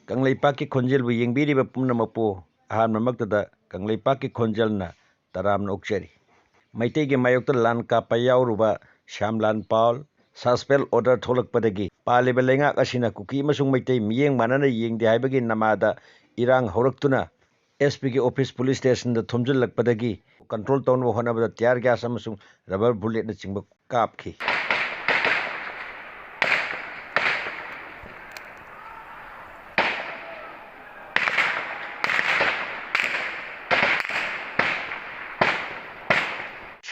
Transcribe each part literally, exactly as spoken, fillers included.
ꯀꯪꯂꯩꯄꯥꯛꯀꯤ ꯈꯣꯟꯖꯦꯜꯕꯨ ꯌꯦꯡꯕꯤꯔꯤꯕ ꯄꯨꯝꯅꯃꯛꯄꯨ ꯑꯍꯥꯟꯕꯃꯛꯇꯗ ꯀꯪꯂꯩꯄꯥꯛꯀꯤ ꯈꯣꯟꯖꯦꯜꯅ ꯇꯔꯥꯝꯅ ꯑꯣꯛꯆꯔꯤ꯫ ꯃꯩꯇꯩꯒꯤ ꯃꯥꯌꯣꯛꯇ ꯂꯥꯟ ꯀꯥꯞꯄ ꯌꯥꯎꯔꯨꯕ ꯁ꯭ꯌꯥꯝꯂꯥꯜ ꯄꯥꯜ ꯁꯁꯄꯦꯟ ꯑꯣꯔꯗꯔ ꯊꯣꯛꯂꯛꯄꯗꯒꯤ ꯄꯥꯜꯂꯤꯕ ꯂꯩꯉꯥꯛ ꯑꯁꯤꯅ ꯀꯨꯀꯤ ꯑꯃꯁꯨꯡ ꯃꯩꯇꯩ ꯃꯤꯠꯌꯦꯡ ꯃꯥꯟꯅꯅ ꯌꯦꯡꯗꯦ ꯍꯥꯏꯕꯒꯤ ꯅꯃꯥꯗ ꯏꯔꯥꯡ ꯍꯧꯔꯛꯇꯨꯅ ꯑꯦꯁ ꯄꯤꯒꯤ ꯑꯣꯐꯤꯁ ꯄꯨꯂꯤꯁ ꯁ꯭ꯇꯦꯁꯟꯗ ꯊꯣꯝꯖꯤꯜꯂꯛꯄꯗꯒꯤ ꯀꯟꯇ꯭ꯔꯣꯜ ꯇꯧꯅꯕ ꯍꯣꯠꯅꯕꯗ ꯇꯤꯌꯥꯔ ꯒ꯭ꯌꯥꯁ ꯑꯃꯁꯨꯡ ꯔꯕꯔ ꯕꯨꯂꯦꯠꯅꯆꯤꯡꯕ ꯀꯥꯞꯈꯤ꯫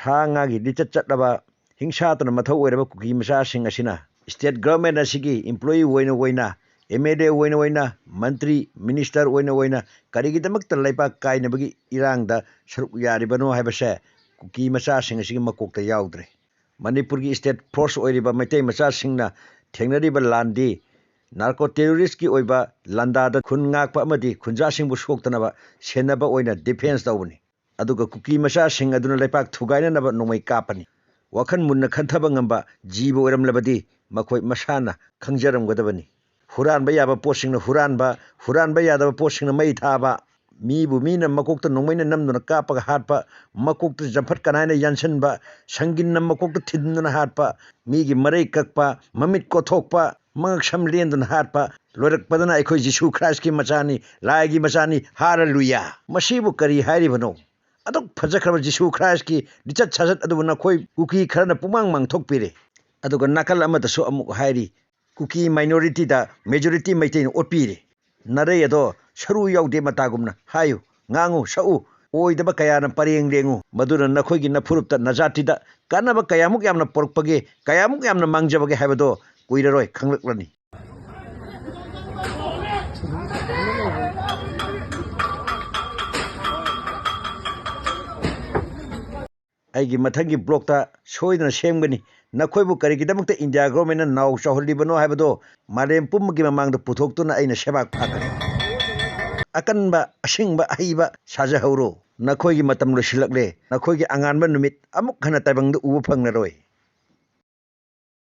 ꯁꯥ ꯉꯥꯒꯤ ꯂꯤꯆꯠ ꯆꯠꯅꯕ ꯍꯤꯡꯁꯥꯇꯅ ꯃꯊꯧ ꯑꯣꯏꯔꯕ ꯀꯨꯀꯤ ꯃꯆꯥꯁꯤꯡ ꯑꯁꯤꯅ ꯁ꯭ꯇꯦꯠ ꯒꯚꯔꯟꯃꯦꯟꯠ ꯑꯁꯤꯒꯤ ꯏꯝꯄ꯭ꯂꯣꯌꯤ ꯑꯣꯏꯅ ꯑꯣꯏꯅ, ꯑꯦꯝ ꯑꯦꯜ ꯑꯦ ꯑꯣꯏꯅ ꯑꯣꯏꯅ, ꯃꯟꯇ꯭ꯔꯤ, ꯃꯤꯅꯤꯁꯇꯔ ꯑꯣꯏꯅ ꯑꯣꯏꯅ ꯀꯔꯤꯒꯤꯗꯃꯛꯇ ꯂꯩꯕꯥꯛ ꯀꯥꯏꯅꯕꯒꯤ ꯏꯔꯥꯡꯗ ꯁꯔꯨꯛ ꯌꯥꯔꯤꯕꯅꯣ ꯍꯥꯏꯕꯁꯦ ꯀꯨꯀꯤ ꯃꯆꯥꯁꯤꯡ ꯑꯁꯤꯒꯤ ꯃꯀꯣꯛꯇ ꯌꯥꯎꯗ꯭ꯔꯦ꯫ ꯃꯅꯤꯄꯨꯔꯒꯤ ꯁ꯭ꯇꯦꯠ ꯐꯣꯔꯁ ꯑꯣꯏꯔꯤꯕ ꯃꯩꯇꯩ ꯃꯆꯥꯁꯤꯡꯅ ꯊꯦꯡꯅꯔꯤꯕ ꯂꯥꯟꯗꯤ ꯅꯥꯔꯀꯣ ꯇꯦꯔꯣꯔꯤꯁ꯭ꯠꯀꯤ ꯑꯣꯏꯕ ꯂꯥꯟꯗꯥꯗ ꯈꯨꯟ ꯉꯥꯛꯄ ꯑꯃꯗꯤ ꯈꯨꯟꯖꯥꯁꯤꯡꯕꯨ ꯁꯣꯛꯇꯅꯕ ꯁꯦꯟꯅꯕ ꯑꯣꯏꯅ ꯗꯤꯐꯦꯟꯁ ꯇꯧꯕꯅꯤ꯫ ꯑꯗꯨꯒ ꯀꯨꯀꯤ ꯃꯆꯥꯁꯤꯡ ꯑꯗꯨꯅ ꯂꯩꯄꯥꯛ ꯊꯨꯒꯥꯏꯅꯅꯕ ꯅꯣꯡꯃꯩ ꯀꯥꯞꯄꯅꯤ꯫ ꯋꯥꯈꯜ ꯃꯨꯟꯅ ꯈꯟꯊꯕ ꯉꯝꯕ ꯖꯤꯕ ꯑꯣꯏꯔꯝꯂꯕꯗꯤ ꯃꯈꯣꯏ ꯃꯁꯥꯅ ꯈꯪꯖꯔꯝꯒꯗꯕꯅꯤ꯫ ꯍꯨꯔꯥꯟꯕ ꯌꯥꯕ ꯄꯣꯠꯁꯤꯡꯅ ꯍꯨꯔꯥꯟꯕ, ꯍꯨꯔꯥꯟꯕ ꯌꯥꯗꯕ ꯄꯣꯠꯁꯤꯡꯅ ꯃꯩ ꯊꯥꯕ, ꯃꯤꯕꯨ ꯃꯤꯅ ꯃꯀꯣꯛꯇ ꯅꯣꯡꯃꯩꯅ ꯅꯝꯗꯨꯅ ꯀꯥꯞꯄꯒ ꯍꯥꯠꯄ, ꯃꯀꯣꯛꯇ ꯆꯝꯐꯠ ꯀꯅꯥꯏꯅ ꯌꯥꯟꯁꯤꯟꯕ, ꯁꯪꯒꯤꯟꯅ ꯃꯀꯣꯛꯇ ꯊꯤꯟꯗꯨꯅ ꯍꯥꯠꯄ, ꯃꯤꯒꯤ ꯃꯔꯩ ꯀꯛꯄ, ꯃꯃꯤꯠ ꯀꯣꯊꯣꯛꯄ, ꯃꯉꯛꯁꯝ ꯂꯦꯟꯗꯨꯅ ꯍꯥꯠꯄ, ꯂꯣꯏꯔꯛꯄꯗꯅ ꯑꯩꯈꯣꯏ ꯖꯤꯁꯨ ꯈ꯭ꯔꯥꯏꯁ꯭ꯠꯀꯤ ꯃꯆꯥꯅꯤ, ꯂꯥꯏꯒꯤ ꯃꯆꯥꯅꯤ, ꯍꯥꯂꯦꯂꯨꯌꯥ! ꯃꯁꯤꯕꯨ ꯀꯔꯤ ꯍꯥꯏꯔꯤꯕꯅꯣ? ꯑꯗꯨꯛ ꯐꯖꯈ꯭ꯔꯕ ꯖꯤꯁꯨ ꯈ꯭ꯔꯥꯏꯁ꯭ꯠꯀꯤ ꯂꯤꯆꯠ ꯁꯥꯖꯠ ꯑꯗꯨꯕꯨ ꯅꯈꯣꯏ ꯀꯨꯀꯤ ꯈꯔꯅ ꯄꯨꯡꯃꯥꯡ ꯃꯥꯡꯊꯣꯛꯄꯤꯔꯦ꯫ ꯑꯗꯨꯒ ꯅꯥꯀꯜ ꯑꯃꯗꯁꯨ ꯑꯃꯨꯛ ꯍꯥꯏꯔꯤ, ꯀꯨꯀꯤ ꯃꯥꯏꯅꯣꯔꯤꯇꯤꯗ ꯃꯦꯖꯣꯔꯤꯇꯤ ꯃꯩꯇꯩꯅ ꯑꯣꯠꯄꯤꯔꯦ꯫ ꯅꯥꯔꯩ ꯑꯗꯣ ꯁꯔꯨ ꯌꯥꯎꯗꯦ ꯃꯇꯥꯒꯨꯝꯅ ꯍꯥꯏꯌꯨ, ꯉꯥꯡꯉꯨ, ꯁꯛꯎ, ꯑꯣꯏꯗꯕ ꯀꯌꯥꯅ ꯄꯔꯦꯡ ꯂꯦꯡꯉꯨ, ꯃꯗꯨꯅ ꯅꯈꯣꯏꯒꯤ ꯅꯐꯨꯔꯨꯞꯇ ꯅꯖꯥꯇꯤꯗ ꯀꯥꯟꯅꯕ ꯀꯌꯥꯃꯨꯛ ꯌꯥꯝꯅ ꯄꯣꯔꯛꯄꯒꯦ, ꯀꯌꯥꯃꯨꯛ ꯌꯥꯝꯅ ꯃꯥꯡꯖꯕꯒꯦ ꯍꯥꯏꯕꯗꯣ ꯀꯨꯏꯔꯔꯣꯏ ꯈꯪꯂꯛꯂꯅꯤ꯫ ꯑꯩꯒꯤ ꯃꯊꯪꯒꯤ ꯕ꯭ꯂꯣꯛꯇ ꯁꯣꯏꯗꯅ ꯁꯦꯝꯒꯅꯤ꯫ ꯅꯈꯣꯏꯕꯨ ꯀꯔꯤꯒꯤꯗꯃꯛꯇ ꯏꯟꯗꯤꯌꯥ ꯒꯣꯔꯃꯦꯟꯅ ꯅꯥꯎ ꯆꯥꯎꯍꯜꯂꯤꯕꯅꯣ ꯍꯥꯏꯕꯗꯣ ꯃꯥꯂꯦꯝ ꯄꯨꯝꯕꯒꯤ ꯃꯃꯥꯡꯗ ꯄꯨꯊꯣꯛꯇꯨꯅ ꯑꯩꯅ ꯁꯦꯕꯥꯛ ꯐꯥꯛꯀꯅꯤ꯫ ꯑꯀꯟꯕ, ꯑꯁꯤꯡꯕ, ꯑꯍꯩꯕ ꯁꯥꯖꯍꯧꯔꯣ꯫ ꯅꯈꯣꯏꯒꯤ ꯃꯇꯝ ꯂꯣꯏꯁꯤꯜꯂꯛꯂꯦ꯫ ꯅꯈꯣꯏꯒꯤ ꯑꯉꯥꯟꯕ ꯅꯨꯃꯤꯠ ꯑꯃꯨꯛ ꯍꯟꯅ ꯇꯥꯏꯕꯪꯗ ꯎꯕ ꯐꯪꯂꯔꯣꯏ꯫